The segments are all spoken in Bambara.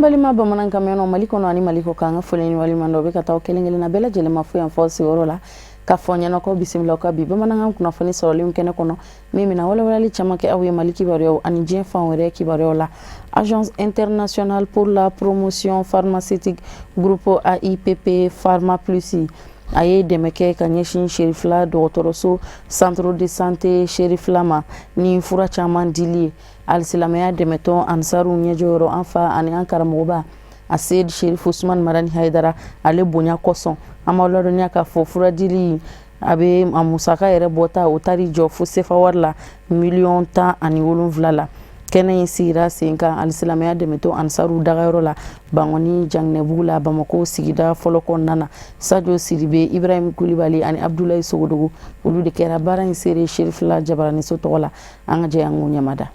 An balima bamanankan mɛnnaw Mali kɔnɔ ani Mali kɔ kan, an ka foli ni waleɲuman dɔn bɛ ka taa kelen kelenna bɛɛ lajɛlen ma fo yan fɔ sigiyɔrɔ la, ka fɔ ɲɛna ko bisimila ka bi bamanankan kunnafoni sɔrɔlen kɛnɛ kɔnɔ, min bɛna walawalali caman kɛ aw ye Mali kibaruyaw ani diɲɛ fan wɛrɛ kibaruyaw la. Agence internationale pour la promotion pharmaceutique, groupe AIPP Pharma Plus, a ye dɛmɛ kɛ ka ɲɛsin Serifila dɔgɔtɔrɔso, centre de santé Serifila ma, ni fura caman dili ye. Alisilamɛya dɛmɛtɔn Ansaru ɲɛjɔyɔrɔ, an fa ani an karamɔgɔba a Seyid Sherif Usman Marani Hayidara, ale bonya kosɔn, an b'aw ladɔnniya k'a fɔ furadili a bɛ a musaka yɛrɛ bɔta, o taar'i jɔ fo sefa wari la miliyɔn 17 la. Kɛnɛ in sigira sen kan alisilamɛya dɛmɛtɔn Ansaru dagayɔrɔ la, Bankɔni Janginɛbugu la, Bamakɔ sigida fɔlɔ kɔnɔna na. Sajo Sidibe, Ibrahim Kulibali ani Abdulayi Sogodogo, olu de kɛra baara in seere Serifila jabaraniso tɔgɔ la. An ka jɛ an k'u ɲɛmada.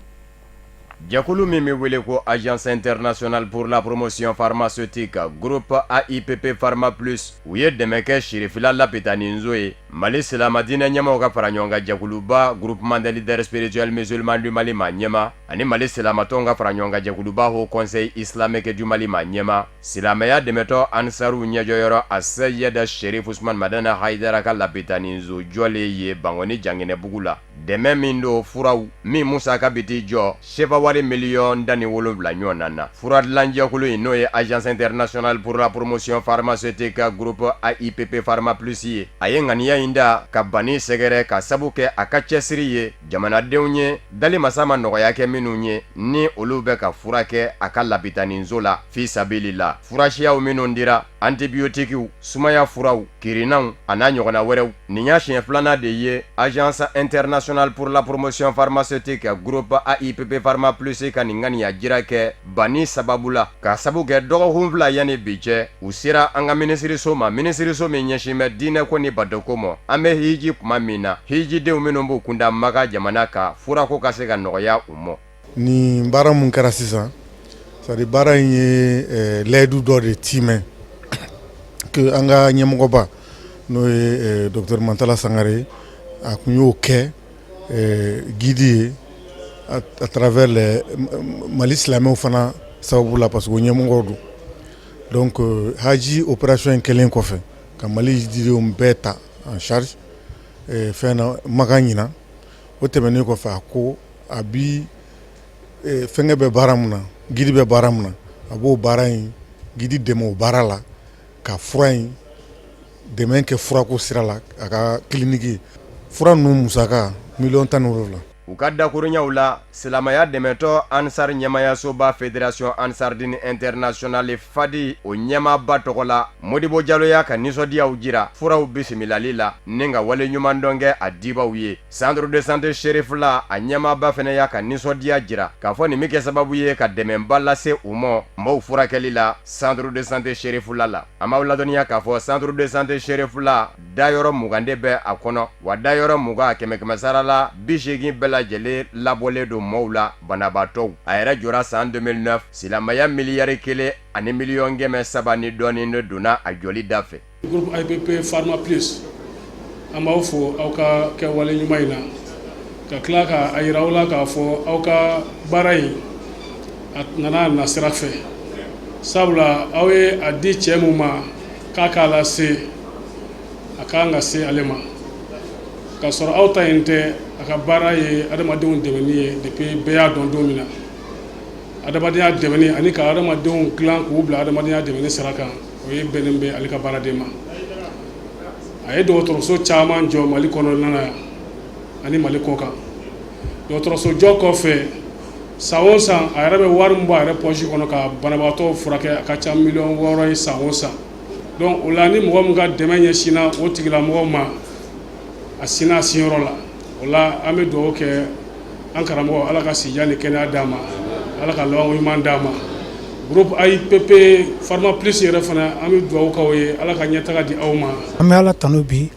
Jɛkulu min bɛ wele ko Agence internationale pour la promotion pharmaceutique, groupe AIPP Pharma Plus, u ye dɛmɛ kɛ Sirifila lapitaninso ye. Mali silamɛdiinɛ ɲɛmaaw ka fara ɲɔgɔn kan jɛkuluba, Groupement des leaders spirituels musulmans du Mali ma ɲɛma, ani Mali silamatɔnw ka fara ɲɔgɔn kan jɛkuluba, Haut Conseil islamique du Mali ma ɲɛma, silamɛya dɛmɛtɔn Ansaru ɲɛjɔyɔrɔ Aseyida Sherif Usman Madani Hayidara ka lapitaninso jɔlen ye Bankɔni Janginɛbugu la. Dɛmɛ min don, furaw min musaka bɛ t'i jɔ sefa wari miliyɔn 17 ɲɔgɔn na. Furadilanjɛkulu in, n'o ye Agence internationale pour la promotion pharmaceutique, groupe AIPP Pharma Plus ye, a ye ŋaniya in da ka banni sɛgɛrɛ ka sabu kɛ a ka cɛsiri ye jamanadenw ye dali masa ma nɔgɔya kɛ minnu ye, ni olu bɛ ka furakɛ a ka lapitaninso la fi sabilila. Furasiyaw minnu dira, antibiotiques, sumaya furaw, kirinanw a n'a ɲɔgɔnna wɛrɛw. Nin y'a siɲɛ filanan de ye Agence internationale pour la promotion pharmaceutique, groupe AIPP Pharma Plus, ka nin ŋaniya jira kɛ banni sababu la, ka sabu kɛ dɔgɔkun 2 yanni bi cɛ, u sera an ka minisiriso ma, minisiriso min ɲɛsin bɛ diinɛko ni batoko ma. An bɛ hiji tuma min na, hijidenw minnu b'u kunda Maka jamana kan, furako ka se ka nɔgɔya u ma. Nin baara mun kɛra sisan, c'est à dire baara in ye layidu dɔ de timɛ que an ka ɲɛmɔgɔba, n'o ye docteur Mantala Sangare, a tun y'o kɛ guide ye à travers les Mali silamɛw fana sababu la, parce que o ɲɛmɔgɔw don. Donc haji opération in kɛlen kɔfɛ ka Mali hijidenw bɛɛ ta en charge fɛn na Makan ɲinan, o tɛmɛnen kɔfɛ, a ko a bi fɛnkɛ bɛ baara mun na, guide bɛ baara mun na, a b'o baara in guide dɛmɛ o baara la, ka fura in dɛmɛ kɛ furako sira la a ka clinique. Fura ninnu musaka miliyɔn 17. U ka dakurunɲɛw la, silamɛya dɛmɛtɔ Ansar ɲɛmayasoba, Fédération Ansardine Internationale FADI, o ɲɛmaaba tɔgɔ la, Modibo Jalo y'a ka nisɔndiyaw jira furaw bisimilali la ni ka wale ɲuman dɔn kɛ a dibaw ye. Centre de santé Serifila, a ɲɛmaaba fana y'a ka nisɔndiya jira k'a fɔ nin bɛ kɛ sababu ye ka dɛmɛba lase u ma maaw furakɛli la centre de santé Serifila la. An b'aw ladɔnniya k'a fɔ centre de santé Serifila, dayɔrɔ 20 de bɛ a kɔnɔ, wa dayɔrɔ 20, kɛmɛ kɛmɛ sara la, 80 bɛɛ lajɛlen labɔlen don maaw la, banabaatɔw. A yɛrɛ jɔra san 2009, silamɛya miliyari 1 ni miliyɔn 300 ni dɔɔnin de donna a jɔli da fɛ. Groupe AIPP Pharma Plus, an b'aw fo aw ka kɛwale ɲuman in na, ka tila ka a yira aw la k'a fɔ aw ka baara in a nana a nasira fɛ, sabula aw ye a di cɛ mun ma k'a k'a lase, a kan ka se ale ma, k'a sɔrɔ aw ta in tɛ. A ka baara ye adamadenw dɛmɛni ye depuis bɛɛ y'a dɔn don min na, adamadenya dɛmɛni ani ka adamadenw dilan k'u bila adamadenya dɛmɛni sira kan, o ye bɛnnen bɛ ale ka baaraden ma. A ye dɔgɔtɔrɔso caman jɔ Mali kɔnɔna na yan ani Mali kɔ kan. Dɔgɔtɔrɔso jɔ kɔfɛ, san o san, a yɛrɛ bɛ wari min bɔ a yɛrɛ poche kɔnɔ ka banabagatɔw furakɛ, a ka ca miliyɔn 6 ye san o san. Donc o la, ni mɔgɔ min ka dɛmɛ ɲɛsinna o tigilamɔgɔw ma, a sinna a sinyɔrɔ la. O la, an bɛ dugawu kɛ an karamɔgɔ, Ala ka sijan ni kɛnɛya d'a ma, Ala ka labanko ɲuman d'a ma. Groupe AIPP Pharma Plus yɛrɛ fana, an bɛ dugawu k'aw ye, Ala ka ɲɛtaga di aw ma. An bɛ Ala tanu bi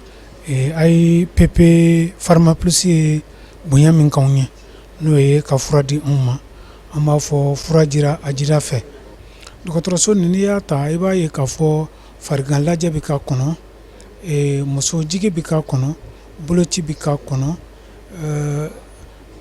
AIPP Pharma Plus ye bonya min k'anw ye, n'o ye ka fura di anw ma. An b'a fɔ fura jira a jira fɛ. Dɔgɔtɔrɔso nin, n'i y'a ta, i b'a ye k'a fɔ farigan lajɛ bɛ k'a kɔnɔ, muso jigi bɛ k'a kɔnɔ, boloci bɛ k'a kɔnɔ,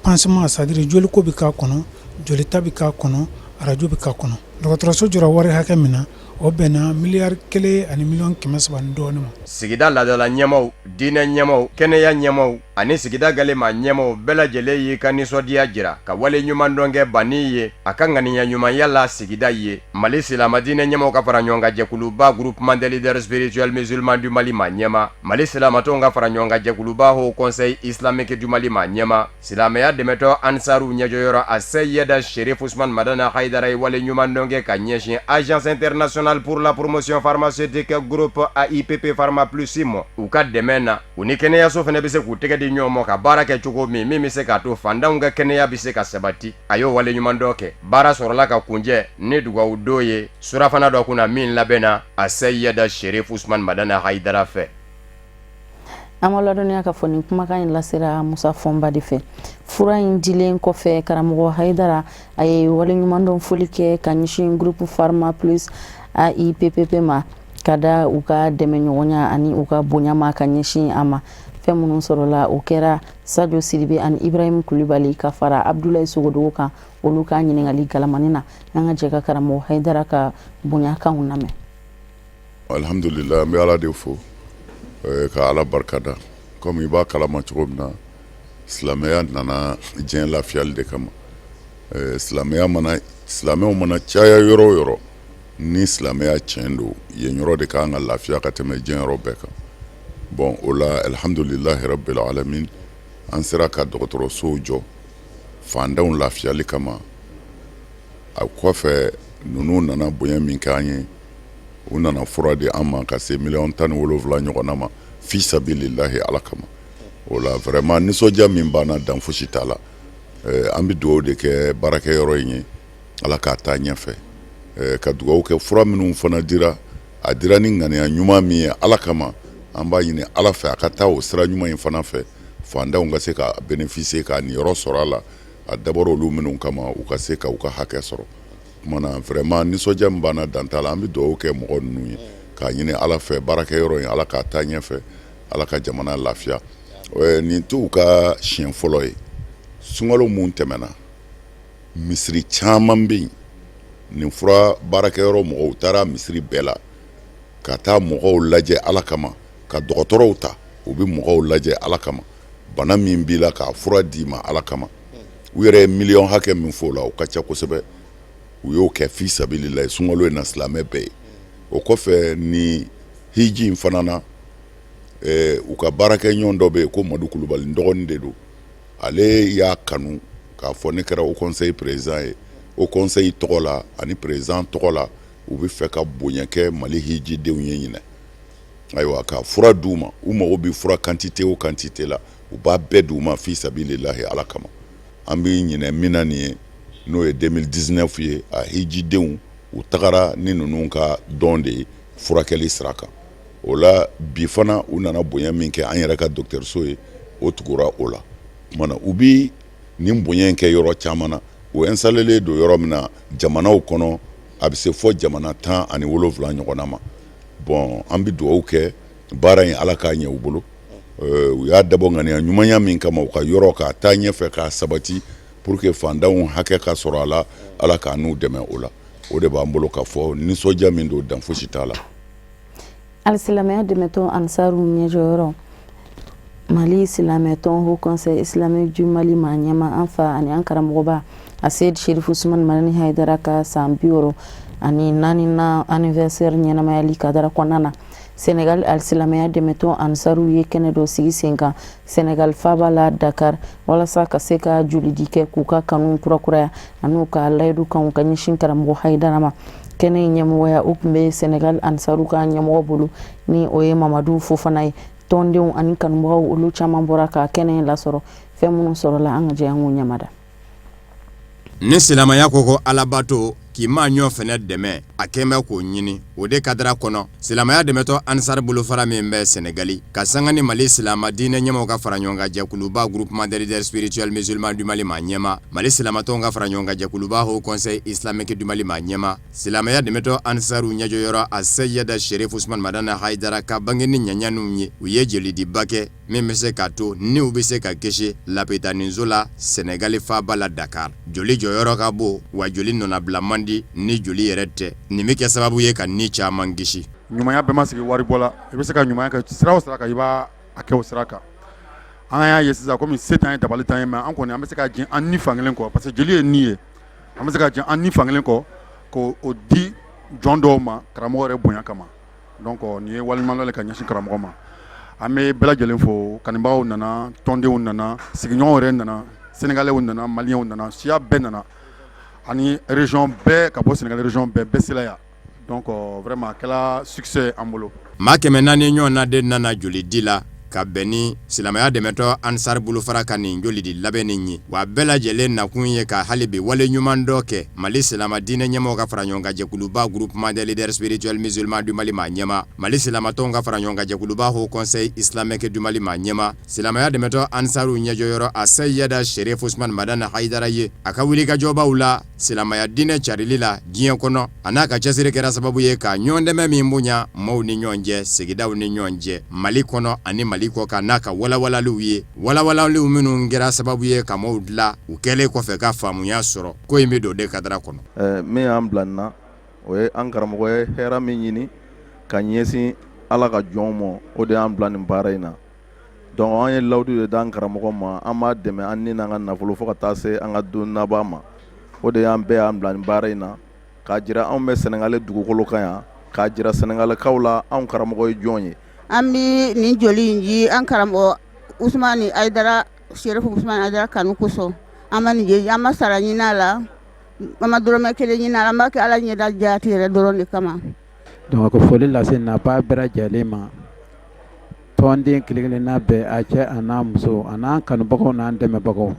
pansement, c'est à dire joliko bɛ k'a kɔnɔ, jolita bɛ k'a kɔnɔ, arajo bɛ k'a kɔnɔ. Dɔgɔtɔrɔso jɔra wari hakɛ min na, o bɛnna miliyari 1 ni miliyɔn 300 ni dɔɔnin ma. Sigida ladala ɲɛmaw, diinɛ ɲɛmaw, kɛnɛya ɲɛmaw ani sigida galema ɲɛmaw bɛɛ lajɛlen y'i ka nisɔndiya jira ka wale ɲuman dɔn kɛ Bani ye a ka ŋaniya ɲumanya la sigida ye. Mali silama diinɛ ɲɛmaw ka fara ɲɔgɔn kan jɛkuluba, Groupement des leaders spirituels musulmans du Mali, ma ɲɛma, Mali silamatɔnw ka fara ɲɔgɔn kan jɛkuluba, Haut Conseil islamique du Mali, ma ɲɛma, silamɛya dɛmɛtɔn Ansaru ɲɛjɔyɔrɔ a Seyida Sherif Usman Madani Hayidara ye wale ɲuman dɔn kɛ ka ɲɛsin Agence internationale pour la promotion pharmaceutique, groupe AIPP Pharma Plus ma, u ka dɛmɛ na. U ni kɛnɛyaso fana bɛ se k'u tɛgɛ di ɲɔgɔn ma ka baara kɛ cogo min, min bɛ se k'a to fantanw ka kɛnɛya bɛ se ka sabati, a y'o wale ɲuman dɔn kɛ. Baara sɔrɔla ka kuncɛ ni dugawu don ye surafana dɔ kunna min labɛnna a Seyida Sherif Usman Madani Hayidara fɛ. An ma ladɔnniya ka fɔ nin kumakan in lasera Musa Fɔnba de fɛ. Fura in dilen kɔfɛ, karamɔgɔ Hayidara a ye waleɲumandɔn foli kɛ ka ɲɛsin Groupe Pharma Plus AIPPP ma, ka da u ka dɛmɛɲɔgɔnya ani u ka bonya ma ka ɲɛsin a ma. Fɛn minnu sɔrɔla, o kɛra Sadio Sidibe ani Ibrahim Kulibali ka fara Abdulayi Sogodogo kan, olu ka ɲininkali galamani na. An ka jɛ ka karamɔgɔ Hayidara ka bonyakanw lamɛn. Alihamdulila, an bɛ Ala de fo ka Ala barikada. Komi i b'a kalama cogo min na, silamɛya nana diɲɛ lafiyali de kama. Silamɛya mana, silamɛw mana caya yɔrɔ o yɔrɔ, ni silamɛya tiɲɛ don, yen yɔrɔ de ka kan ka lafiya ka tɛmɛ diɲɛ yɔrɔ bɛɛ kan. Bon, o la, alihamdulilahi rabbil alamin, an sera ka dɔgɔtɔrɔsow jɔ fantanw lafiyali kama. A kɔfɛ, ninnu nana bonya min kɛ an ye, u nana fura di an ma ka se miliyɔn 17 ɲɔgɔnna ma, fi sabililahi, Ala kama. O la, vraiment, nisɔndiya min banna, dan fosi t'a la. An bɛ dugawu de kɛ baarakɛyɔrɔ in ye, Ala k'a taa ɲɛfɛ, ka dugawu kɛ fura minnu fana dira, a dira ni ŋaniya ɲuman min ye Ala kama, an b'a ɲini Ala fɛ a ka taa o sira ɲuman in fana fɛ, fantanw ka se ka bénéficier, k'a niyɔrɔ sɔrɔ a la. A dabɔra olu minnu kama, u ka se ka u ka hakɛ sɔrɔ. Kumana, vraiment, nisɔndiya min banna, dan t'a la. An bɛ dugawu kɛ mɔgɔ ninnu ye k'a ɲini Ala fɛ, baarakɛyɔrɔ in, Ala k'a taa ɲɛfɛ, Ala ka jamana lafiya. Nin t'u ka siɲɛ fɔlɔ ye. Sunkalo mun tɛmɛna, misiri caman bɛ yen, nin fura baarakɛyɔrɔ mɔgɔw taara misiri bɛɛ la ka taa mɔgɔw lajɛ Ala kama, ka dɔgɔtɔrɔw ta, u bɛ mɔgɔw lajɛ Ala kama, bana min b'i la, k'a fura d'i ma Ala kama. U yɛrɛ ye miliyɔn hakɛ min fɔ o la, o ka ca kosɛbɛ. U y'o kɛ fi sabilila sunkalo in na silamɛ bɛɛ ye. O kɔfɛ, ni hiji in fana na, u ka baarakɛ ɲɔgɔn dɔ bɛ yen ko Madu Kulubali, n dɔgɔnin de don. Ale y'a kanu k'a fɔ ne kɛra Haut Conseil président ye. Haut Conseil tɔgɔ la ani président tɔgɔ la, u bɛ fɛ ka bonya kɛ Mali hijidenw ye ɲinɛ. Ayiwa, ka fura d'u ma, u mago bɛ fura quantité o quantité la, u b'a bɛɛ d'u ma fi sabililahi, Ala kama. An bɛ ɲinɛ min na nin ye, n'o ye 2019 ye, a hijidenw u tagara ni ninnu ka dɔn de ye furakɛli sira kan. O la bi fana, u nana bonya min kɛ an yɛrɛ ka dɔgɔtɔrɔso ye, o tugura o la. Tuma u bɛ nin bonya in kɛ yɔrɔ caman na, o installelen don yɔrɔ min na jamanaw kɔnɔ, a bɛ se fɔ jamana 17 ɲɔgɔnna ma. Bon, an bɛ dugawu kɛ baara in, Ala k'a ɲɛ u bolo. U y'a dabɔ ŋaniya ɲumanya min kama, u ka yɔrɔ k'a taa ɲɛfɛ, k'a sabati pour que fantanw hakɛ ka sɔrɔ a la, Ala k'a n'u dɛmɛ o la. O de b'an bolo ka fɔ. Nisɔndiya min don, dan fosi t'a la. Alisilamɛya dɛmɛtɔn Ansaru ɲɛjɔyɔrɔ, Mali silamɛtɔn, Haut Conseil islamique du Mali ma ɲɛma, an fa ani an karamɔgɔba a Seyid Sherifu Usman Madani Hayidara ka san 64nan anniversaire ɲɛnamayali kadara kɔnɔna na, Senegal alisilamɛya dɛmɛtɔn Ansaru ye kɛnɛ dɔ sigi sen kan Senegal faaba la Dakar, walasa ka se ka jolidi kɛ k'u ka kanu kurakuraya an'u ka layidu kan ka ɲɛsin karamɔgɔ Hayidara ma. Kɛnɛ in ɲɛmɔgɔya, o tun bɛ Senegal Ansaru ka ɲɛmɔgɔ bolo, ni o ye Mamadu Fofana ye. Tɔndenw ani kanubagaw, olu caman bɔra ka kɛnɛ in lasɔrɔ. Fɛn minnu sɔrɔla, an ka jɛ an k'u ɲɛmada. Ni silamɛya ko ko alabato k'i maa ɲɔ fɛnɛ dɛmɛ, a kɛn bɛ k'o ɲini o de kadara kɔnɔ. Silamɛya dɛmɛtɔ Ansar bolofara min bɛ Senegali, ka sanga ni Mali silama diinɛ ɲɛmaw ka fara ɲɔgɔn kan jɛkuluba, Groupement des leaders spirituels musulmans du Mali ma ɲɛma, Mali silamatɔnw ka fara ɲɔgɔn kan jɛkuluba, Haut Conseil islamique du Mali ma ɲɛma, silamɛya dɛmɛtɔ Ansaru ɲɛjɔyɔrɔ a Seyida Sherif Usman Madani Hayidara ka bange ni ɲaɲaniw ye, u ye jelidiba kɛ min bɛ se k'a to niw bɛ se ka kisi lapitaninso la Senegali faaba la Dakar. Joli jɔyɔrɔ ka bon wa joli nɔnabila man di. di ni joli yɛrɛ tɛ. Nin bɛ kɛ sababu ye ka ni caman kisi. Ɲumanya bɛɛ ma sigi waribɔ la. I bɛ se ka ɲumanya kɛ sira o sira kan, i b'a kɛ o sira kan. An y'a ye sisan komi se t'an ye, dabali t'an ye, mais an kɔni an bɛ se ka jɛn an ni fankelen kɔ, parce que joli ye ni ye. An bɛ se ka jɛn an ni fankelen kɔ k'o di jɔn dɔw ma karamɔgɔ yɛrɛ bonya kama. Donc nin ye waleɲumandɔn de ka ɲɛsin karamɔgɔ ma. An bɛ bɛɛ lajɛlen fo. Kanubagaw nana, tɔndenw nana, sigiɲɔgɔnw yɛrɛ nana, Sénégalais nana, Maliens nana, siya bɛɛ nana ani région bɛɛ, ka bɔ Sénégal région bɛɛ, bɛɛ sera yan. Donc vraiment a kɛra succès an bolo. Maa 400 ɲɔgɔnna de nana joli di la ka bɛn ni silamɛya dɛmɛtɔn Ansar bolofara ka nin joli di labɛnni ye. Wa bɛɛ lajɛlen nakun ye ka hali bi wale ɲuman dɔ kɛ Mali silamɛ diinɛ ɲɛmɔgɔw ka fara ɲɔgɔn kan jɛkuluba Groupement des leaders spirituels musulmans du Mali maa ɲɛmaa, Mali silamɛtɔnw ka fara ɲɔgɔn kan jɛkuluba Haut Conseil islamique du Mali maa ɲɛmaa, silamɛya dɛmɛtɔn Ansaru ɲɛjɔyɔrɔ Aseyida Serif Usman Madani Hayidara ye a ka wulikajɔbaw la silamɛya diinɛ carili la diɲɛ kɔnɔ. A n'a ka cɛsiri kɛra sababu ye ka ɲɔgɔndɛmɛ min bonya maaw ni ɲɔgɔn cɛ, sigidaw ni ɲɔgɔn cɛ, Mali kɔnɔ ani Mali kɔkan, n'a ka walawalaliw ye, walawalaliw minnu kɛra sababu ye ka maaw dilan u kɛlen kɔfɛ ka faamuya sɔrɔ. Ko in bɛ don de kadara kɔnɔ. Min y'an bila nin na, o ye an karamɔgɔ ye hɛrɛ min ɲini ka ɲɛsin Ala ka jɔnw ma, o de y'an bila nin baara in na. Donc an ye layidu de d'an karamɔgɔ ma, an b'a dɛmɛ an ni n'an ka nafolo fo ka taa se an ka don laban ma. O de y'an bɛɛ y'an bila nin baara in na, k'a jira anw bɛ Sɛnɛgali dugukolo kan yan, k'a jira Sɛnɛgalikaw la anw karamɔgɔ ye jɔn ye. An bɛ nin joli in di an karamɔgɔ Usumani Ayidara, Serifu Usumani Ayidara kanu kosɔn. An ma nin an ma sara ɲini a la, an ma dɔrɔmɛ kelen ɲini a la, an b'a kɛ Ala ɲɛda jaati yɛrɛ dɔrɔn de kama. Donc ka foli lase nabaa bɛɛ lajɛlen ma, tɔnden kelen-kelenna bɛɛ, a cɛ a n'a muso, a n'an kanubagaw n'an dɛmɛbagaw.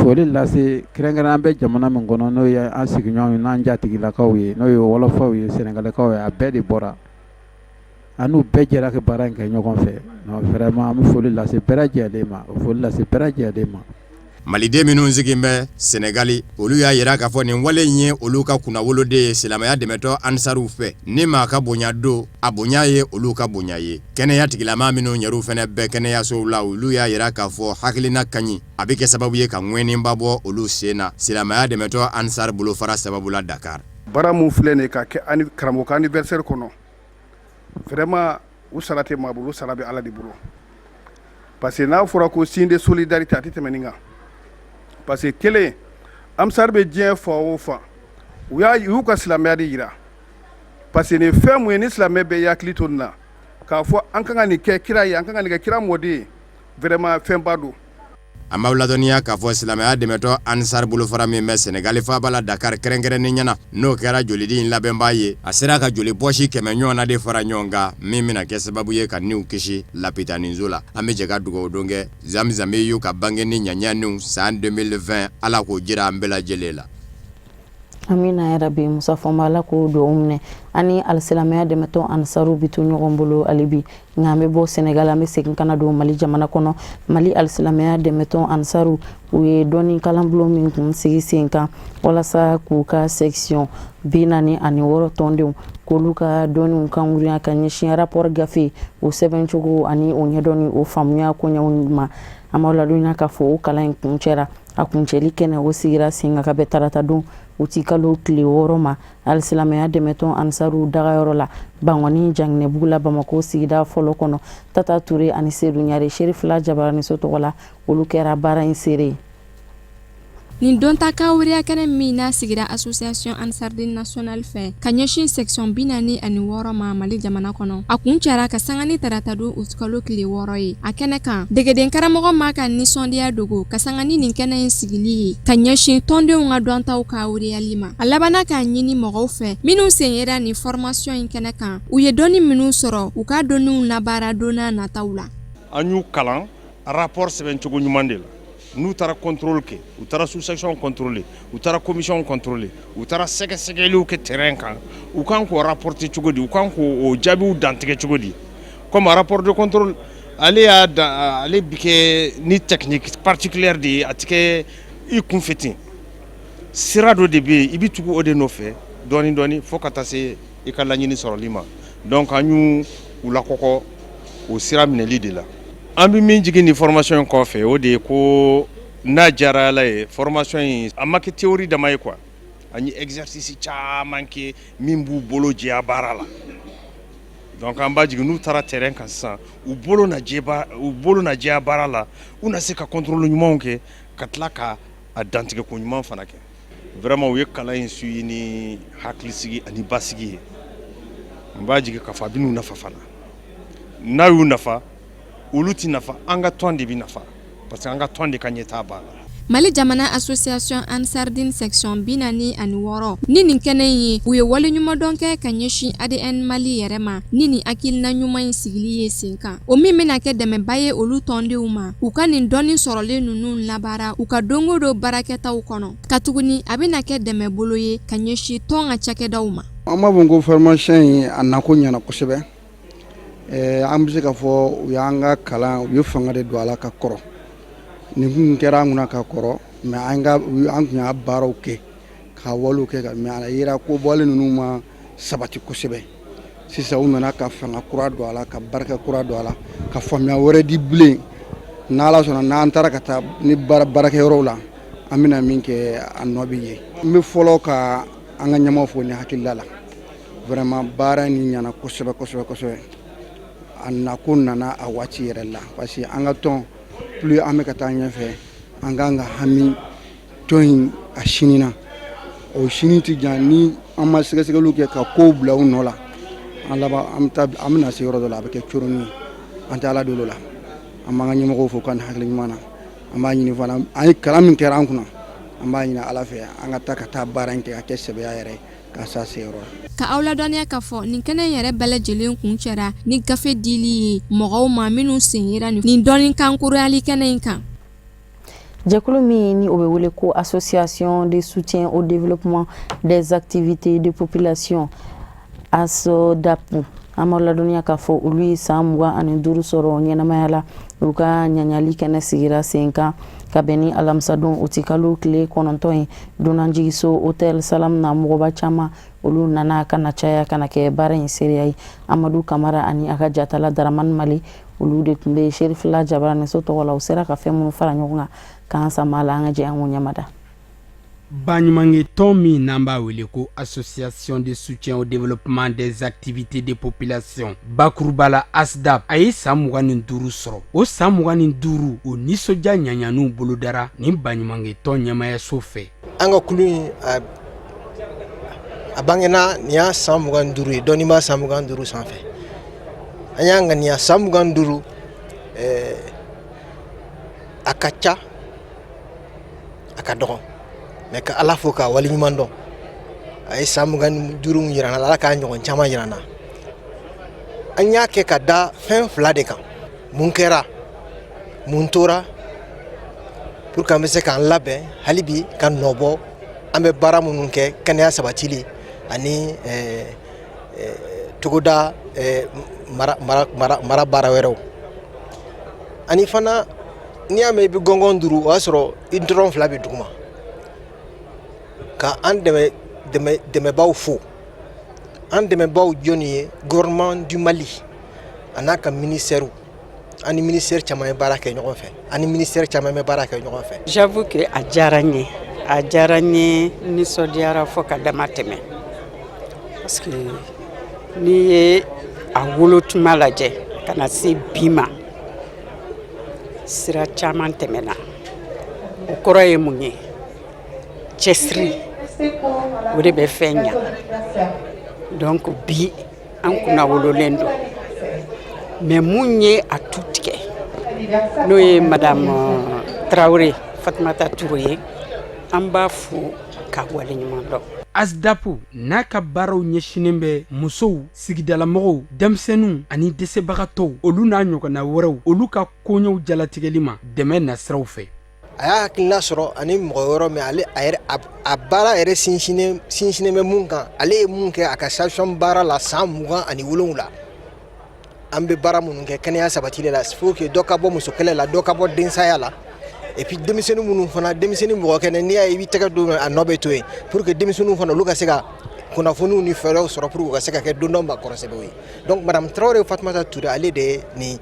Foli lase kɛrɛnkɛrɛn, an bɛ jamana min kɔnɔ, n'o ye an sigiɲɔgɔn n'an jatigilakaw ye, n'o ye wɔlɔfɔw ye, sɛnɛgalikaw ye, a bɛɛ de bɔra, an n'u bɛɛ jɛra ka baara in kɛ ɲɔgɔn fɛ. Vraiment an bɛ foli lase bɛɛ lajɛlen ma, foli lase bɛɛ lajɛlen ma. Maliden minnu sigilen bɛ Sɛnɛgali, olu y'a jira k'a fɔ nin wale in ye olu ka kunnawoloden ye silamɛya dɛmɛtɔn Ansaruw fɛ. Ni maa ka bonya don, a bonya ye olu ka bonya ye. Kɛnɛya tigilamaa minnu yɛrɛw fana bɛ kɛnɛyasow la, olu y'a jira k'a fɔ hakilina ka ɲi, a bɛ kɛ sababu ye ka ŋɛniba bɔ olu sen na silamɛya dɛmɛtɔn Ansar bolofara sababu la Dakar. Baara min filɛ nin ka kɛ karamɔgɔ ka anniversaire kɔnɔ, vraiment u sara tɛ maa bolo, sara bɛ Ala de bolo, parce que n'a fɔra ko signe de solidarité, a tɛ tɛmɛ nin kan, parce que kelen, Ansar bɛ diɲɛ fan o fan, u y'u ka silamɛya de jira, parce que nin fɛn mun ye, ni silamɛ bɛɛ y'i hakili to nin na k'a fɔ an ka kan ka nin kɛ kira ye, an ka kan ka nin kɛ kira mɔden ye, vraiment fɛnba don. An b'aw ladɔnniya k'a fɔ silamɛya dɛmɛtɔn Ansar bolofara min bɛ Senegali faaba la Dakar kɛrɛnkɛrɛnnenya na, n'o kɛra jolidi in labɛnbaa ye, a sera ka joli pɔsi 100 ɲɔgɔnna de fara ɲɔgɔn kan min bɛna kɛ sababu ye ka niw kisi lapitaniso la. An bɛ jɛ ka dugawu don kɛ Zamzami y'u ka bange ni ɲaɲaniw san 2020, Ala k'o jira an bɛɛ lajɛlen la. Amina yarabi. Musa Fɔnba, Ala k'o dugawu minɛ. Ani alisilamɛya dɛmɛtɔn Ansaru bi to ɲɔgɔn bolo hali bi. Nka an bɛ bɔ Senegal, an bɛ segin ka na don Mali jamana kɔnɔ. Mali alisilamɛya dɛmɛtɔn Ansaru, u ye dɔnni kalanbulon min kun sigi sen kan walasa k'u ka section 46 tɔndenw k'olu ka dɔnniw kankurunya ka ɲɛsin rapport gafe o sɛbɛncogo ani o ɲɛdɔnni o faamuya koɲɛw ma. An b'aw ladɔnniya k'a fɔ o kalan in kuncɛra. A kuncɛli kɛnɛ o sigira sen kan ka bɛn tarata don uti kalo tile 6 ma, alisilamɛya dɛmɛtɔn Ansaru dagayɔrɔ la Bankɔni Janginɛbugu la, Bamakɔ sigida fɔlɔ kɔnɔ. Tata Ture ani Sedu Ɲare, Serifila Jabaraniso tɔgɔ la, olu kɛra baara in seere ye. Nin dɔnta kawuriya kɛnɛ min n'a sigira Association Ansardine Nationale fɛ ka ɲɛsin section 46 ma Mali jamana kɔnɔ, a kuncɛra ka sanga ni taratadon utikalo tile 6 ye. A kɛnɛ kan, degeden karamɔgɔ m'a ka nisɔndiya dogo ka sanga ni nin kɛnɛ in sigili ye ka ɲɛsin tɔndenw ka dɔntaw kawuriyali ma. A labanna k'a ɲini mɔgɔw fɛ minnu sen yera nin formation in kɛnɛ kan, u ye dɔnni minnu sɔrɔ, u ka dɔnniw labaara don n'a nataw la. An y'u kalan rapport sɛbɛncogo ɲuman de la. N'u taara contrôle kɛ, u taara sous section contrôler, u taara commission contrôler, u taara sɛgɛsɛgɛliw kɛ terrain kan, u kan k'o rapporter cogo di, u kan k'o jaabiw dantigɛ cogo di? Comme rapport de contrôle, ale y'a dan, ale bɛ kɛ ni technique particulière de ye, a tɛ kɛ i kunfɛ ten. Sira dɔ de bɛ yen, i bɛ tugu o de nɔfɛ dɔɔni dɔɔni fo ka taa se i ka laɲini sɔrɔli ma. Donc an y'u u lakɔkɔ o sira minɛli de la. An bɛ min jigin nin formation in kɔfɛ, o de ye ko n'a diyara Ala ye, formation in a ma kɛ théorie dama ye quoi. An ye exercice caman kɛ min b'u bolo jɛya baara la. Donc an b'a jigi n'u taara terrain kan sisan, u bolo na jɛya baara la, u na se ka contrôle ɲumanw kɛ, ka tila ka a dantigɛko ɲuman fana kɛ. Vraiment, u ye kalan in suivi ni hakilisigi ani basigi ye. N b'a jigi k'a fɔ a bɛ n'u nafa fana. N'a y'u nafa, olu tɛ nafa, an ka tɔn de bɛ nafa, parce que an ka tɔn de ka ɲɛtaa b'a la. Mali jamana Association Ansardine section 46 ni nin kɛnɛ in ye, u ye waleɲumandɔn kɛ ka ɲɛsin ADN Mali yɛrɛ ma ni nin hakilina ɲuman in sigili ye sen kan, o min bɛna kɛ dɛmɛba ye olu tɔndenw ma, u ka nin dɔnni sɔrɔlen ninnu labaara u ka don o don baarakɛtaw kɔnɔ. Katuguni a bɛna kɛ dɛmɛbolo ye ka ɲɛsin tɔn ka cakɛdaw ma. An b'a fɔ ko formation in a nako ɲɛna kosɛbɛ. An bɛ se ka fɔ u y'an ka kalan, u ye fanga de don a la ka kɔrɔ. Nin kun kɛra an kunna ka kɔrɔ, mais an tun y'a baaraw kɛ ka walew kɛ, mais a yera ko bɔlen ninnu ma sabati kosɛbɛ. Sisan u nana ka fanga kura don a la, ka barika kura don a la, ka faamuya wɛrɛ di bilen. N'Ala sɔnna, n'an taara ka taa ni baarakɛyɔrɔw la, an bɛna min kɛ, a nɔ bɛ ye. N bɛ fɔlɔ ka an ka ɲɛmaaw fo ni hakilila la. Vraiment, baara nin ɲɛna kosɛbɛ kosɛbɛ kosɛbɛ. A nako nana a waati yɛrɛ la, parce que an ka tɔn, plus an bɛ ka taa ɲɛfɛ, an k'an ka hami tɔn in a sini na, o sini tɛ jan. Ni an ma sɛgɛsɛgɛliw kɛ ka kow bila u nɔ la, an laban an bɛ taa, an bɛna se yɔrɔ dɔ la, a bɛ kɛ coroni ye. An tɛ Ala deli o la. An b'an ka ɲɛmɔgɔw fo ka nin hakili ɲuman na. An b'a ɲini fana, an ye kalan min kɛra an kunna, an b'a ɲini Ala fɛ, an ka taa ka taa baara in kɛ ka kɛ sɛbɛya yɛrɛ ye, ka s'a seyɔrɔ la. Ka aw ladɔnniya k'a fɔ nin kɛnɛ in yɛrɛ bɛɛ lajɛlen kuncɛra ni gafe dili ye mɔgɔw ma minnu sen yera nin dɔnni kankurayali kɛnɛ in kan. Jɛkulu min ni o bɛ wele ko Association de soutien au développement des activités de population, ASODAP, an b'aw ladɔnniya k'a fɔ olu ye san 25 sɔrɔ ɲɛnamaya la. U ka ɲaɲali kɛnɛ sigira sen kan ka bɛn ni alamisadon utikalo tile 9 ye dunanjigiso Hôtel Salam na. Mɔgɔba caman olu nana ka na caya ka na kɛ baara in seereya ye. Amadu Kamara ani a ka jatala Daramani Mali, olu de tun bɛ Serifila Jabaraniso tɔgɔ la. U sera ka fɛn minnu fara ɲɔgɔn kan k'an sama la, an ka jɛ an k'o ɲɛmada. Baɲumankɛ tɔn min n'an b'a wele ko Association de soutien au développement des activités de population, bakuruba la ASDAP, a ye san 25 sɔrɔ. O san 25, o nisɔndiya ɲaɲaniw bolodara nin baɲumankɛ tɔn ɲɛmayaso fɛ. An ka kulu in, a bangena nin y'a san 25 ye. Dɔɔni b'a san 25 sanfɛ. An y'a ŋaniya san 25, a ka ca, a ka dɔgɔ, mais ka Ala fo k'a waleɲuman dɔn. A ye san 25 yira an na, Ala k'a ɲɔgɔn caman yira an na. An y'a kɛ ka da fɛn fila de kan: mun kɛra, mun tora, pour que an bɛ se k'an labɛn hali bi ka nɔbɔ an bɛ baara minnu kɛ, kɛnɛya sabatili ani togoda mara baara wɛrɛw. Ani fana, n'i y'a mɛn i bɛ gɔngɔn duuru, o y'a sɔrɔ i dɔrɔn fila bɛ duguma. Ka an dɛmɛ dɛmɛbaaw fo. An dɛmɛbaaw jɔnni ye? Gouvernement du Mali a n'a ka ministère. An ni ministère caman ye baara kɛ ɲɔgɔn fɛ, an ni ministère caman bɛ baara kɛ ɲɔgɔn fɛ. J'avoue que a diyara n ye, a diyara n ye, n nisɔndiyara fo ka dama tɛmɛ, parce que n'i ye a wolo tuma lajɛ ka na se bi ma, sira caman tɛmɛna. O kɔrɔ ye mun ye? Cɛsiri, o de bɛ fɛn ɲa. Donc bi an kunna wololen don, mais mun ye a tu tigɛ, n'o ye madame Tarawele Fatumata Ture ye, an b'a fo k'a waleɲuman dɔn. ASDAP n'a ka baaraw ɲɛsinnen bɛ musow, sigidalamɔgɔw, denmisɛnninw ani dɛsɛbagatɔw, olu n'a ɲɔgɔnna wɛrɛw, olu ka koɲɛw jalatigɛli ma dɛmɛ nasiraw fɛ. A y'a hakilina sɔrɔ ani mɔgɔ wɛrɛ min ale a yɛrɛ a baara yɛrɛ sinsinnen bɛ mun kan, ale ye mun kɛ a ka sage-femme baara la san 27, an bɛ baara minnu kɛ kɛnɛya sabatili la, faut que dɔ ka bɔ muso kɛlɛ la, dɔ ka bɔ densaya la, et puis denmisɛnnin minnu fana, denmisɛnnin mɔgɔ kɛnɛ, n'i y'a ye i b'i tɛgɛ don a nɔ bɛ to yen, pour que denmisɛnninw fana, olu ka se ka kunnafoniw ni fɛɛrɛw sɔrɔ pour que u ka se ka kɛ don dɔ maakɔrɔsɛbɛw ye. Donc madame Tarawele Fatumata Ture, ale de ye nin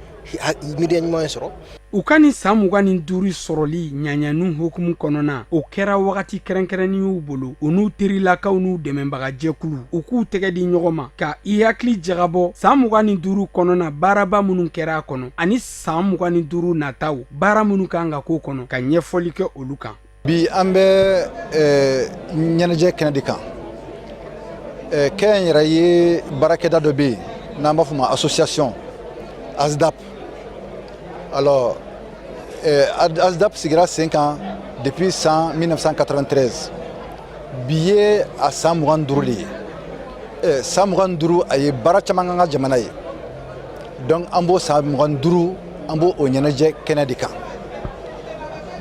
miiriya ɲuman sɔrɔ. U ka nin san 25 sɔrɔli ɲaɲanu hukumu kɔnɔna, o kɛra wagati kɛrɛnkɛrɛnnin y'u bolo, u n'u terilakaw n'u dɛmɛbagajɛkulu, u k'u tɛgɛ di ɲɔgɔn ma ka i hakili jagabɔ san 25 kɔnɔna baaraba minnu kɛra a kɔnɔ ani san 25 nataw baara minnu kan ka k'o kɔnɔ, ka ɲɛfɔli kɛ olu kan. Bi an bɛ ɲɛnajɛ kɛnɛ de kan. Kɛnyɛrɛye baarakɛda dɔ bɛ yen n'an b'a fɔ ma association ASDAP. Alors ASDAP sigira sen kan depuis san 1993. Bi ye a san 25 de ye. San 25, a ye baara caman k'an ka jamana ye. Donc an b'o san 25, an b'o o ɲɛnajɛ kɛnɛ de kan.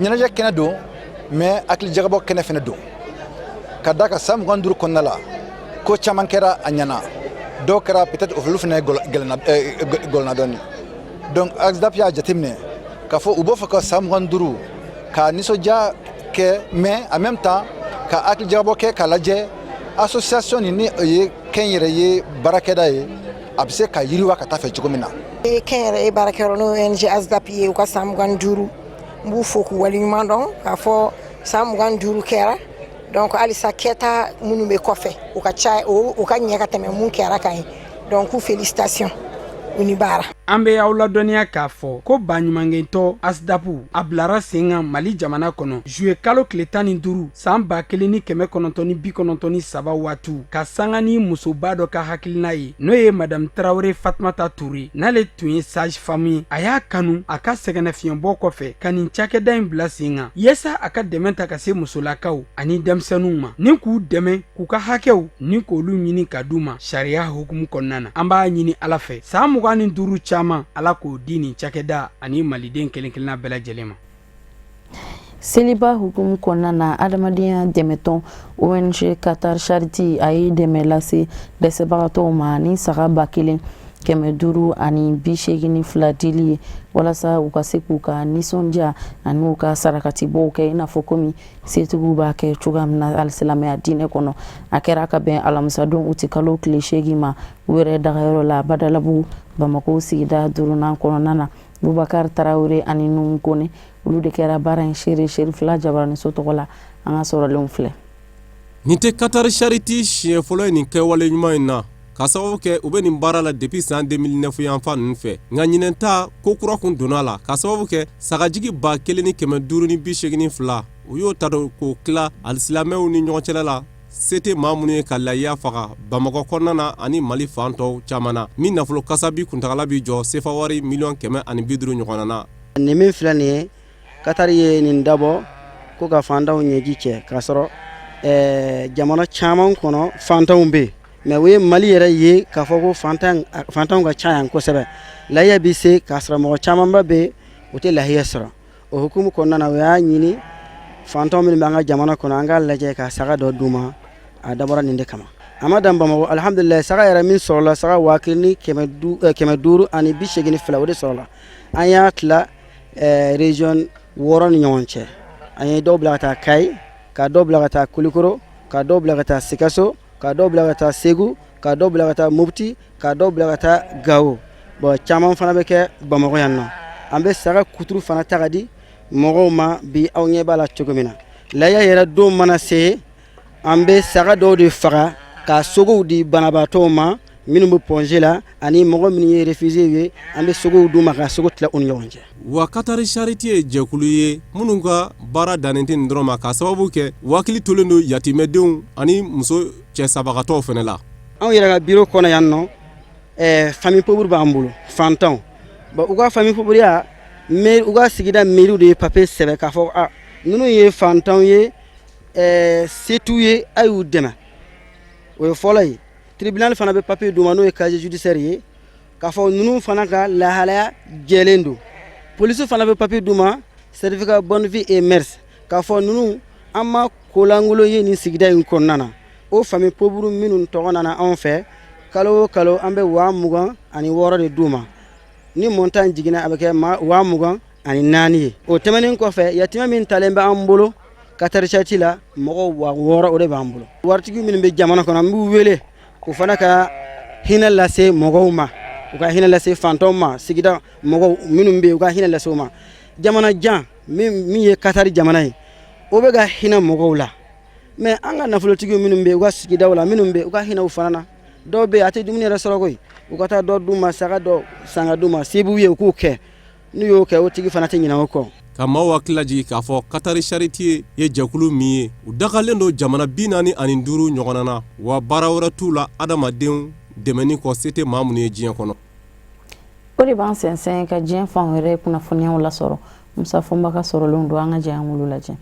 Ɲɛnajɛ kɛnɛ don, mais hakilijagabɔ kɛnɛ fɛnɛ don, ka da ka san 25 kɔnɔna la, ko caman kɛra, a ɲɛna, dɔw kɛra, peut-être olu fɛnɛ gɔlɔnna dɔɔni. Donc ASDAP y'a jateminɛ k'a fɔ u b'a fɛ ka san 25 ka nisɔndiya kɛ, mais en même temps ka hakilijagabɔ kɛ, k'a lajɛ association nin ni o ye kɛnyɛrɛye baarakɛda ye, a bɛ se ka yiriwa ka taa fɛ cogo min na. Kɛnyɛrɛye baarakɛyɔrɔ, n'o ye ONG ASDAP ye, u ka san 25, n b'u fo k'u waleɲuman dɔn k'a fɔ san 25 kɛra. Donc halisa kɛta minnu bɛ kɔfɛ, u ka ca, u ka ɲɛ ka tɛmɛ mun kɛra kan ye. Donc félicitation, u ni baara. An bɛ aw ladɔnniya k'a fɔ ko baɲumankɛtɔn ASDAP, a bilara sen kan Mali jamana kɔnɔ juillet kalo tile 15 san 1993 waatiw, ka sanga ni musoba dɔ ka hakilina ye, n'o ye Madame Tarawele Fatumata Ture, n'ale tun ye sage femme ye. A y'a kanu a ka sɛgɛnnafiɲɛbɔ kɔfɛ ka nin cakɛda in bila sen kan yaasa a ka dɛmɛ ta ka se musolakaw ani denmisɛnninw ma, ni k'u dɛmɛ k'u ka hakɛw ni k'olu ɲini ka d'u ma sariya hukumu kɔnɔna na. An b'a ɲini Ala fɛ, san 25 caman, Ala k'o di nin cakɛda ani maliden kelen kelenna bɛɛ lajɛlen ma. Seliba hukumu kɔnɔna na, adamadenya dɛmɛtɔn ONG Qatar Charity a ye dɛmɛ lase dɛsɛbagatɔw ma ni saga 1582 dili ye, walasa u ka se k'u ka nisɔndiya ani u ka sarakatibɔw kɛ i n'a fɔ komi setigiw b'a kɛ cogoya min na alisilamɛya diinɛ kɔnɔ. A kɛra ka bɛn alamisadon uti kalo tile 8 ma, u yɛrɛ dagayɔrɔ la Badalabugu, Bamakɔ sigida duurunan kɔnɔna na. Bubakari Tarawele ani Nuhu Kone, olu de kɛra baara in seere Serifila Jabaraniso tɔgɔ la. An ka sɔrɔlenw filɛ. Nin tɛ Qatar Charity siɲɛ fɔlɔ ye nin kɛwale ɲuman in na, ka sababu kɛ u bɛ nin baara la depuis san 2009 yanfan ninnu fɛ. Nka ɲinɛn ta, ko kura kun donna a la, ka sababu kɛ sagajigi 1582, u y'o ta don k'o tila alisilamɛw ni ɲɔgɔn cɛla la, se tɛ maa minnu ye ka layiya faga Bamakɔ kɔnɔna na ani Mali fan tɔw caman na, min nafolo kasabi kuntagala bɛ jɔ sefa wari miliyɔn 150 ɲɔgɔnna na. Nin min filɛ nin ye, Katari ye nin dabɔ ko ka fantanw ɲɛji cɛ, k'a sɔrɔ jamana caman kɔnɔ fantanw bɛ yen, mais u ye Mali yɛrɛ ye k'a fɔ ko fantanw ka ca yan kosɛbɛ. Lahiya bɛ se k'a sɔrɔ mɔgɔ camanba bɛ yen, u tɛ lahiya sɔrɔ. O hukumu kɔnɔna na, u y'a ɲini fantanw minnu bɛ an ka jamana kɔnɔ, an k'a lajɛ ka saga dɔ d'u ma. A dabɔra nin de kama. A ma dan Bamakɔ, alihamudulila, saga yɛrɛ min sɔrɔla, saga 1582, o de sɔrɔla. An y'a tila région 6 ni ɲɔgɔn cɛ. An ye dɔw bila ka taa Kayi, ka dɔw bila ka taa Kulikoro, ka dɔw bila ka taa Sikaso, ka dɔw bila ka taa Segu, ka dɔw bila ka taa Mopti, ka dɔw bila ka taa Gawo. Bon, caman fana bɛ kɛ Bamakɔ yan nɔ. An bɛ saga kuturu fana ta ka di mɔgɔw ma bi, aw ɲɛ b'a la cogo min na. Lahiya yɛrɛ don mana se, an bɛ saga dɔw de faga ka sogow di banabaatɔw ma minnu bɛ Point G la, ani mɔgɔ minnu ye réfugiés ye, an bɛ sogow d'u ma ka sogo tila u ni ɲɔgɔn cɛ. Wa Qatar Charity ye jɛkulu ye minnu ka baara dannen tɛ nin dɔrɔn ma, ka sababu kɛ u hakili tolen don yatimɛdenw ani muso cɛ sabagatɔw fana la. Anw yɛrɛ ka bureau kɔnɔ yan nɔ, famille pauvre b'an bolo, fantanw. Bon, u ka famille pauvre ya, u ka sigida mairie de ye papier sɛbɛn k'a fɔ a ninnu ye fantanw ye, se t'u ye, a y'u dɛmɛ. O ye fɔlɔ ye. Tribunal fana bɛ papier d'u ma, n'o ye casier judiciaire ye, k'a fɔ ninnu fana ka lahalaya jɛlen don. Polisi fana bɛ papier d'u ma, certificat bonne vie et mœurs, k'a fɔ ninnu an ma kolankolon ye nin sigida in kɔnɔna na. O famille pauvre minnu tɔgɔ nana anw fɛ, kalo o kalo an bɛ 26,000 de d'u ma. Ni montant jiginna, a bɛ kɛ 24,000 ye. O tɛmɛnen kɔfɛ, yatimɛ min talen bɛ an bolo Qatar Charity la, mɔgɔw 6000, o de b'an bolo. Waritigi minnu bɛ jamana kɔnɔ, an b'u wele u fana ka hinɛ lase mɔgɔw ma, u ka hinɛ lase fantanw ma, sigida mɔgɔw minnu bɛ yen, u ka hinɛ lase u ma. Jamana jan min ye Katari jamana ye, o bɛ ka hinɛ mɔgɔw la, mais an ka nafolotigi minnu bɛ u ka sigidaw la, minnu bɛ u ka hinɛ u fana na. Dɔw bɛ yen, a tɛ dumuni yɛrɛ sɔrɔ koyi. U ka taa dɔ d'u ma, saga dɔ san ka d'u ma, se b'u ye, u k'o kɛ. N'u y'o kɛ, o tigi fana tɛ ɲinɛ o kɔ. Ka maaw hakili lajigin k'a fɔ Katari Charité ye jɛkulu min ye, u dagalen don jamana 45 ɲɔgɔnna na, wa baara wɛrɛ t'u la adamadenw dɛmɛni kɔ, se tɛ maa minnu ye diɲɛ kɔnɔ. O de b'an sɛnsɛn ka diɲɛ fan wɛrɛ kunnafoniyaw lasɔrɔ. Musa Fɔnba ka sɔrɔlenw don, an ka jɛ an k'olu lajɛ.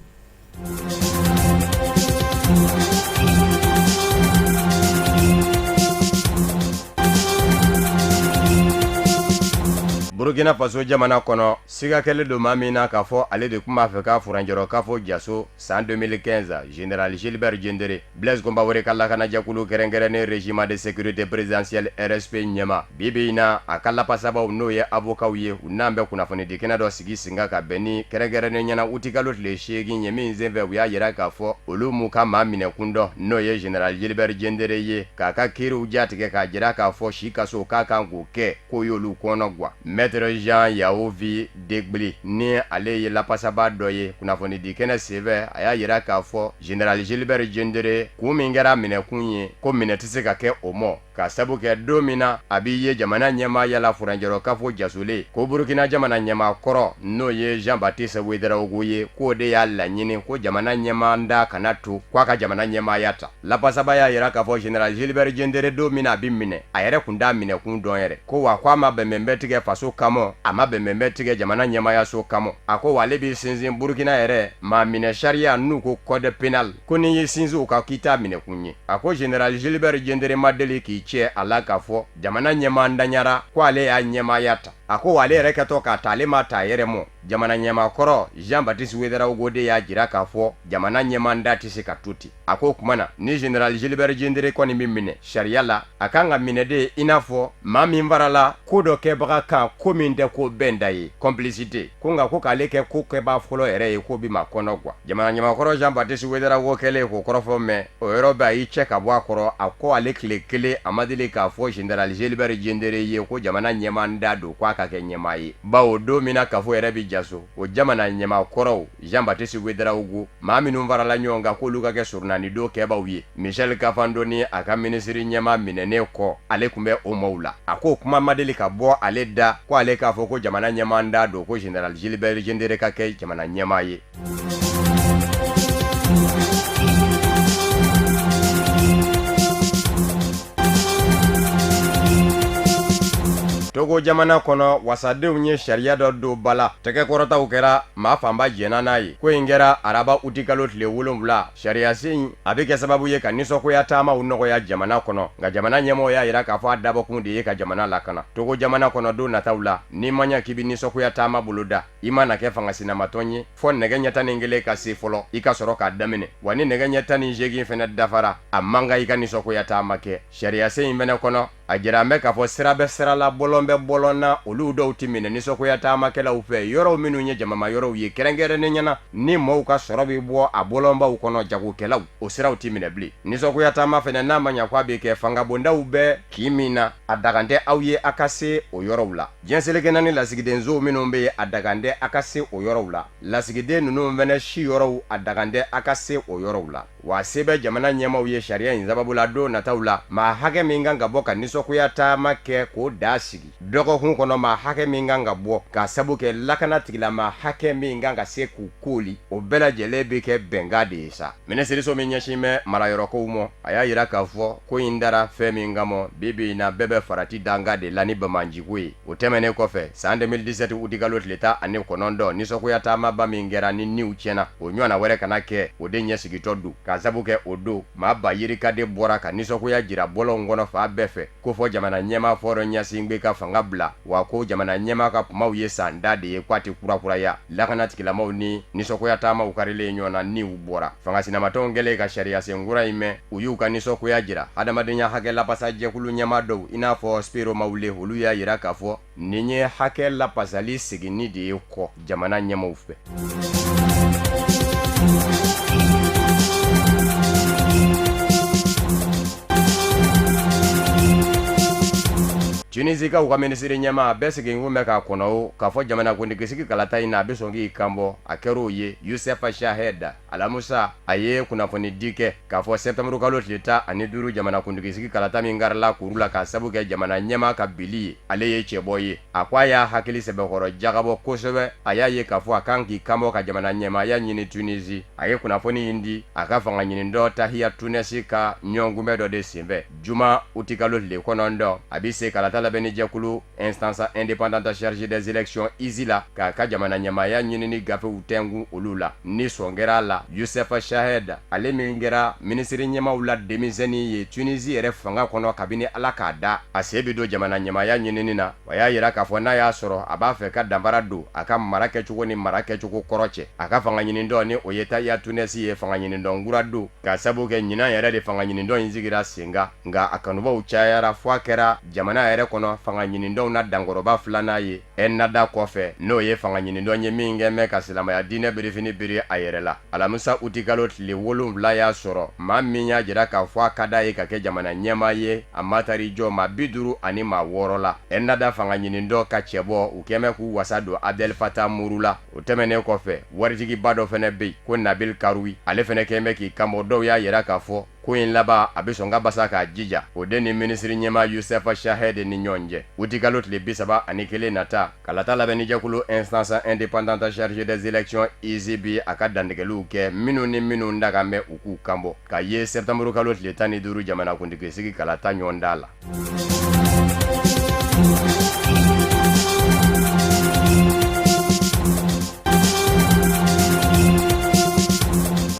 Burukina Faso jamana kɔnɔ, siga kɛlen don maa min na k'a fɔ ale de tun b'a fɛ ka furancɛrɔ kafo jaso san 2015, Général Gilbert Diendéré, Blaise Compaoré ka lakanajɛkulu kɛrɛnkɛrɛnnen Régiment de sécurité présidentielle RSP ɲɛmaa, bi bi in na, a ka lapasabaw n'o ye avocats ye, u n'an bɛ kunnafonidi kɛnɛ dɔ sigi sen kan ka bɛn ni kɛrɛnkɛrɛnnen ɲɛna utikalo tile 8 ye min senfɛ u y'a jira k'a fɔ olu m'u ka maa minɛkun dɔn, n'o ye Général Gilbert Diendéré ye, k'a ka kiiriw jatigɛ k'a jira k'a fɔ si kaso k'a kan k'o kɛ, k'o y'olu kɔnɔ gwan. Maître Jean Yaovi Degbli ni ale ye lapasaba dɔ ye kunnafonidi kɛnɛ senfɛ, a y'a jira k'a fɔ Général Gilbert Diendéré kun min kɛra minɛkun ye, ko minɛ tɛ se ka kɛ o mɔ ka sabu kɛ don min na a b'i ye jamana ɲɛmaaya la furancɛrɔ kafo jasolen, ko Burukina jamana ɲɛmaa kɔrɔ n'o ye Jean Baptiste Ouédraogo ye, k'o de y'a laɲini ko jamana ɲɛmaanda kana to k'a ka jamana ɲɛmaaya ta. Lapasaba y'a jira k'a fɔ Général Gilbert Diendéré don min na a bɛ minɛ, a yɛrɛ kun t'a minɛkun dɔn yɛrɛ, ko wa ko a ma bɛnbɛnbɛn tigɛ faso kama, a ma bɛnbɛnbɛn tigɛ jamana ɲɛmaayaso kama. A ko wa ale b'i sinsin Burukina yɛrɛ maa minɛ sariya n'u ko code pénal, ko n'i y'i sinsin o kan k'i t'a minɛkun ye. A ko Général Gilbert Diendéré ma deli k'i cɛ a la k'a fɔ jamana ɲɛmaandanyara ko ale y'a ɲɛmaaya ta. A ko wa ale yɛrɛ kɛtɔ k'a ta, ale m'a ta a yɛrɛ mɔ. Jamana ɲɛmaa kɔrɔ Jean Baptiste Ouédraogo de y'a jira k'a fɔ jamana ɲɛmaanda tɛ se ka to ten. A ko o tuma na ni Général Gilbert Diendéré kɔni bɛ minɛ sariya la, a kan ka minɛ de i n'a fɔ maa min farala ko dɔ kɛbaga kan, ko min tɛ ko bɛnta ye, complicité, ko nka ko k'ale kɛ ko kɛbaa fɔlɔ yɛrɛ ye, k'o bɛ maa kɔnɔ gwan. Jamana ɲɛmaakɔrɔ Jean Baptiste Ouédraogo kɛlen k'o kɔrɔfɔ mɛn, o yɔrɔ bɛɛ a y'i cɛ ka bɔ a kɔrɔ. A ko ale tile kelen a ma deli k'a fɔ Général Gilbert Diendéré ye ko jamana ɲɛmaanda don, k'a ka kɛ ɲɛmaa ye, bawo don min na kafo yɛrɛ bɛ jaso, o jamana ɲɛmaakɔrɔw Jean Baptiste Ouédraogo, maa minnu farala ɲɔgɔn kan k'olu ka kɛ surunalidon kɛbaaw ye, Michel Kafando ni a ka minisiri ɲɛmaa minɛnen kɔ, ale tun bɛ o maaw la. A ko kuma ma deli ka bɔ ale da ko ale k'a fɔ ko jamana ɲɛmaanda don, ko Général Gilbert Diendéré ka kɛ jamana ɲɛmaa ye. Togo jamana kɔnɔ, wasadenw ye sariya dɔ don ba la, tɛgɛkɔrɔtaw kɛra, maa fanba jɛnna n'a ye. Ko in kɛra araba utikalo tile 7. Sariyasen in, a bɛ kɛ sababu ye ka nisɔngoya taamaw nɔgɔya jamana kɔnɔ. Nka jamana ɲɛmɔgɔ y'a jira k'a fɔ a dabɔkun de ye ka jamana lakana. Togo jamana kɔnɔ, don nataw la, n'i ma ɲɛ k'i bɛ nisɔngoya taama boloda, i mana kɛ fanga sinamatɔn ye, fɔ nɛgɛ ɲɛ 11 ka se fɔlɔ i ka sɔrɔ k'a daminɛ. Wa ni nɛgɛ ɲɛ 18 fana dafara, a man kan i ka nisɔngoya taama kɛ. Sariyasen in fana kɔnɔ, a jira bɛ k'a fɔ sira bɛ sira la, bɔlɔn bɛ bɔlɔn na, olu dɔw tɛ minɛ nisɔngoya taamakɛlaw fɛ, yɔrɔw minnu ye jamama yɔrɔw ye kɛrɛnkɛrɛnnenya na, ni maaw ka sɔrɔ bɛ bɔ a bɔlɔnbaw kɔnɔ, jagokɛlaw, o siraw tɛ minɛ bilen. Nisɔngoya taama fana, n'a ma ɲɛ k'a bɛ kɛ fangabondaw bɛ kin min na, a dagan tɛ aw ye a ka se o yɔrɔw la. Diɲɛ seleke naani lasigidensow minnu bɛ yen, a dagan tɛ a ka se o yɔrɔw la. Lasigiden ninnu fana si yɔrɔw, a dagan tɛ a ka se o yɔrɔw la. Wa se bɛ jamana ɲɛmaaw ye sariya in sababu la don nataw la, maa hakɛ min kan ka bɔ ka nisɔngoya taama kɛ k'o da sigi dɔgɔkun kɔnɔ, maa hakɛ min kan ka bɔ ka sabu kɛ lakana tigilamaa hakɛ min kan ka se k'u kooli, o bɛɛ lajɛlen bɛ kɛ bɛnkan de ye sa. Minisiriso min ɲɛsin bɛ marayɔrɔkow ma, a y'a jira k'a fɔ ko in dara fɛn min kama, bi bi in na bɛɛ bɛ farati danga de la ni banbaanciko ye. O tɛmɛnen kɔfɛ, san 2017 utikalo tile 19, nisɔngoya taamaba min kɛra ni niw tiɲɛna, o ɲɔgɔnna wɛrɛ kana kɛ, o de ɲɛsigitɔ don, k'a sabu kɛ o don maa ba yirika de bɔra ka nisɔngoya jira bɔlɔnw kɔnɔ fan bɛɛ fɛ, ko fɔ jamana ɲɛmaa Faure Gnassingbé ka fanga bila, wa ko jamana ɲɛmaa ka kumaw ye sanda de ye, k'a tɛ kurakuraya. Lakana tigilamaw ni nisɔngoya taamaw karilen ɲɔgɔn na, niw bɔra. Fanga sinamatɔnw kɛlen ka sariyasen kura in mɛn, u y'u ka nisɔngoya jira. Hadamadenya hakɛ lapasajɛkulu ɲɛmaa dɔw, i n'a fɔ Spiro Mawule, olu y'a jira k'a fɔ nin ye hakɛ lapasali seginni de ye kɔ jamana ɲɛmaaw fɛ. Tunisikaw ka minisiri ɲɛmaa bɛɛ sigilen bɛ k'a kɔnɔ o k'a fɔ jamanakuntigisigi kalata in na a bɛ sɔn k'i kanbɔ a kɛra o ye Youssef Chahed alamusa a ye kunnafoni di kɛ k'a fɔ sɛtanburukalo tile 15 jamanakuntigisigi kalata min karila kuru la k'a sabu kɛ jamana ɲɛmaa ka bili ye ale ye cɛbɔ ye a ko a y'a hakili sɛbɛkɔrɔ jagabɔ kosɛbɛ a y'a ye k'a fɔ a kan k'i kanbɔ ka jamana ɲɛmaaya ɲini Tunisi a ye kunnafoni in di a ka fanga ɲinitɔn Tahiya Tunɛsi ka ɲɔgɔnkunbɛn dɔ de senfɛ juma utikalo tile 9 a bɛ se kalata labɛnnijɛkulu instance indépendante chargée des élections ISI la k'a ka jamana ɲɛmaaya ɲinini gafew tɛnku olu la ni sɔn kɛra a la Youssef Chahed ale min kɛra minisiri ɲɛmaaw la denmisɛnnin ye Tunisie yɛrɛ fanga kɔnɔ kabini Ala k'a da a sen bɛ don jamana ɲɛmaaya ɲinini na o y'a jira k'a fɔ n'a y'a sɔrɔ a b'a fɛ ka danfara don a ka mara kɛcogo ni mara kɛcogo kɔrɔ cɛ a ka fanga ɲinitɔn ni o ye Tahiya Tunɛsi ye fanga ɲinitɔn kura don k'a sabu kɛ ɲinan yɛrɛ de fanga ɲinitɔn in sigira sen kan nka a kanubaw cayara fo a kɛra jamana yɛrɛ kɔnɔ fanga ɲinitɔnw na dankɔrɔba filanan ye Ennahda kɔfɛ n'o ye fanga ɲinitɔn ye min kɛn bɛ ka silamɛya diinɛ birifini biri a yɛrɛ la alamisa utikalo tile 7 y'a sɔrɔ maa min y'a jira k'a fɔ a ka d'a ye ka kɛ jamana ɲɛmaa ye a ma taar'i jɔ maa 56 la Ennahda fanga ɲinitɔn ka cɛbɔ u kɛn bɛ k'u wasa don Abdel Fattah muru la o tɛmɛnen kɔfɛ waritigiba dɔ fana bɛ yen ko Nabil Karoui ale fana kɛn bɛ k'i kanbɔ dɔw y'a jira k'a fɔ ko in laban a bɛ sɔn ka basa k'a jija o de ni minisiri ɲɛmaa Youssef Chahed ni ɲɔgɔn cɛ utikalo tile 31 nata kalata labɛnnijɛkulu instance indépendante chargée des élections ISI bi a ka dantigɛliw kɛ minnu ni minnu daga bɛ u k'u kanbɔ ka ye sɛtanburukalo tile 15 jamanakuntigisigi kalata ɲɔgɔndan la.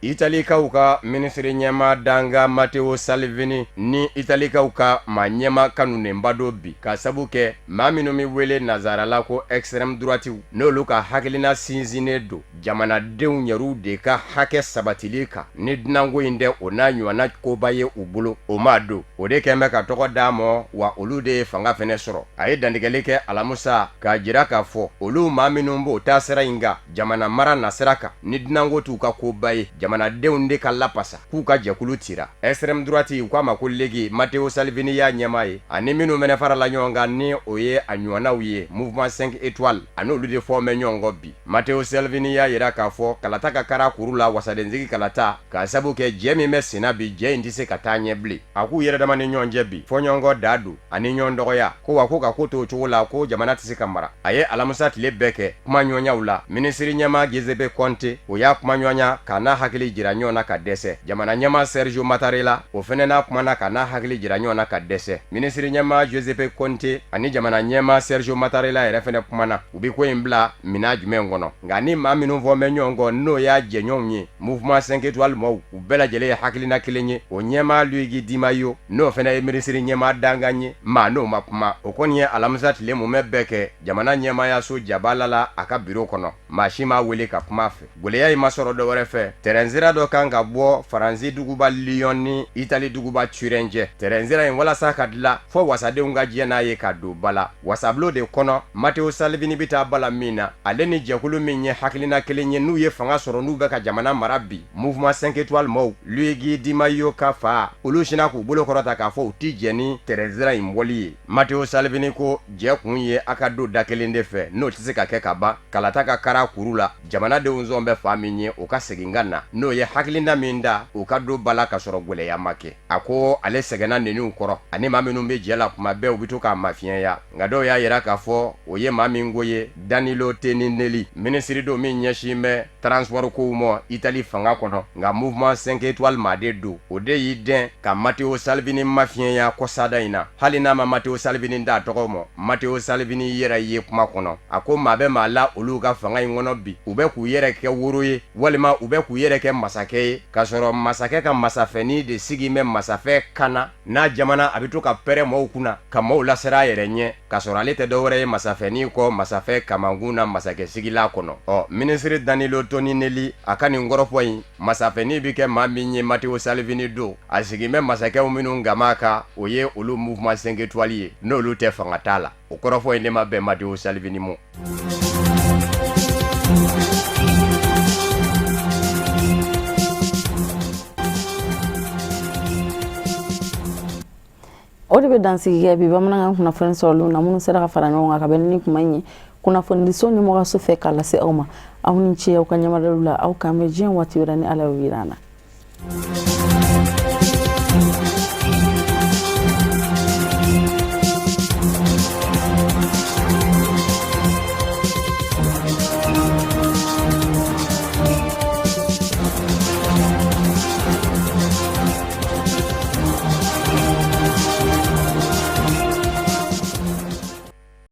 Italikaw ka minisiri ɲɛmaa dankan Matteo Salvini ni Italikaw ka maa ɲɛmaa kanunenba don bi k'a sabu kɛ maa minnu bɛ wele nansara la ko extrême droite n'olu ka hakilina sinsinnen don jamanadenw yɛrɛw de ka hakɛ sabatili kan ni dunanko in tɛ o n'a ɲɔgɔnna koba ye u bolo o maa don o de kɛn bɛ ka tɔgɔ d'a ma wa olu de ye fanga fɛnɛ sɔrɔ a ye dantigɛli kɛ alamusa k'a jira k'a fɔ olu maa minnu b'o taasira in kan jamana mara nasira kan ni dunanko t'u ka koba ye jamanadenw de ka lapasa k'u ka jɛkulu tira extrême droite u k'a ma ko Ligue Matteo Salvini y'a ɲɛmaa ye ani minnu fɛnɛ farala ɲɔgɔn kan ni o ye a ɲɔgɔnnaw ye mouvement 5 étoiles a n'olu de fɔ bɛ ɲɔgɔn kɔ bi Matteo Salvini y'a jira k'a fɔ kalata ka kara kuru la wasadensigi kalata k'a sabu kɛ jɛ min bɛ senna bi jɛ in tɛ se ka taa ɲɛ bilen a k'u yɛrɛ dama ni ɲɔgɔn cɛ bi fɔɲɔgɔnkɔ da don ani ɲɔgɔn dɔgɔya ko wa ko ka ko to o cogo la ko jamana tɛ se ka mara a ye alamisa tile bɛɛ kɛ kumaɲɔgɔnyaw la minisiri ɲɛmaa Giuseppe Conte o y'a kumaɲɔgɔnya k'a n'a hakili jira ɲɔgɔn na ka dɛsɛ jamana ɲɛmaa Sergio Mattarella o fɛnɛ n'a kumana k'a n'a hakili jira ɲɔgɔn na ka dɛsɛ minisiri ɲɛmaa Giuseppe Conte ani jamana ɲɛmaa Sergio Mattarella yɛrɛ fɛnɛ kumana u bɛ ko in bila minɛn jumɛn kɔnɔ nka ni maa minnu fɔ bɛ ɲɔgɔn kɔ n'o y'a jɛɲɔgɔnw ye mouvement 5 étoiles maaw u bɛɛ lajɛlen ye hakilina kelen ye o ɲɛmaa Luigi Di Maio n'o fana ye minisiri ɲɛmaa dankan ye maa n'o ma kuma o kɔni ye alamisa tile mumɛ bɛɛ kɛ jamana ɲɛmaayaso jabala la a ka biro kɔnɔ maa si m'a wele ka kuma fɛ gwɛlɛya in ma sɔrɔ dɔ wɛrɛ fɛ tɛrɛnsira dɔ kan ka bɔ faransi duguba Lyon ni Itali duguba Turin cɛ tɛrɛnsira in walasa ka dilan fɔ wasadenw ka jɛn n'a ye ka don ba la wasabulon de kɔnɔ Matteo Salvini bɛ taa bala min na ale ni jɛkulu min ye hakilina kelen ye n'u ye fanga sɔrɔ n'u bɛ ka jamana mara bi mouvement 5 étoiles maaw Luigi Di Maio ka fa olu sinna k'u bolo kɔrɔta k'a fɔ u ti jɛn ni tɛrɛnsira in bɔli ye Matteo Salvini ko jɛ kun ye a ka don da kelen de fɛ n'o tɛ se ka kɛ ka ban kalata ka kara kuru la jamanadenw sɔn bɛ fa min ye o ka segin ka na n'o ye hakilina min da u ka don ba la ka sɔrɔ gwɛlɛya ma kɛ a ko ale sɛgɛnna neniw kɔrɔ ani maa minnu bɛ jɛ la kuma bɛɛ u bɛ to k'a mafiɲɛya nka dɔw y'a yira k'a fɔ o ye maa min ko ye Danilo Toninelli minisiri don min ɲɛsin bɛ transport kow ma Itali fanga kɔnɔ nka mouvement 5 étoiles maa de don o de y'i dɛn ka Matteo Salvini mafiɲɛya kɔsada in na hali n'a ma Matteo Salvini d'a tɔgɔ ma Matteo Salvini yɛrɛ ye kuma kɔnɔ a ko maa bɛ maa la olu ka fanga in kɔnɔ bi u bɛ k'u yɛrɛ kɛ woro ye walima u bɛ k'u yɛrɛ kɛ masakɛ ye k'a sɔrɔ masakɛ ka masafɛnin de sigi bɛ masafɛ kana n'a jamana a bɛ to ka pɛrɛn maaw kunna ka maaw lasiran a yɛrɛ ɲɛ k'a sɔrɔ ale tɛ dɔwɛrɛ ye masafɛnin kɔ masafɛ kamankun na masakɛsigilan kɔnɔ ɔ minisiri Danilo Toninelli a ka nin kɔrɔfɔ in masafɛnin bɛ kɛ maa min ye Matteo Salvini don a sigin bɛ masakɛw minnu gama kan o ye olu mouvement 5 étoiles ye n'olu tɛ fanga t'a la o kɔrɔfɔ in de ma bɛn Matteo Salvini ma. O de bɛ dansigi kɛ bi bamanankan kunnafoni sɔrɔlenw na, minnu sera ka fara ɲɔgɔn kan ka bɛn ni kuma in ye kunnafonidiso ɲɛmɔgɔso fɛ k'a lase aw ma. Aw ni ce aw ka ɲɛmadaliw la. Aw k'an bɛn diɲɛ waati wɛrɛ ni Ala y'o yira an na.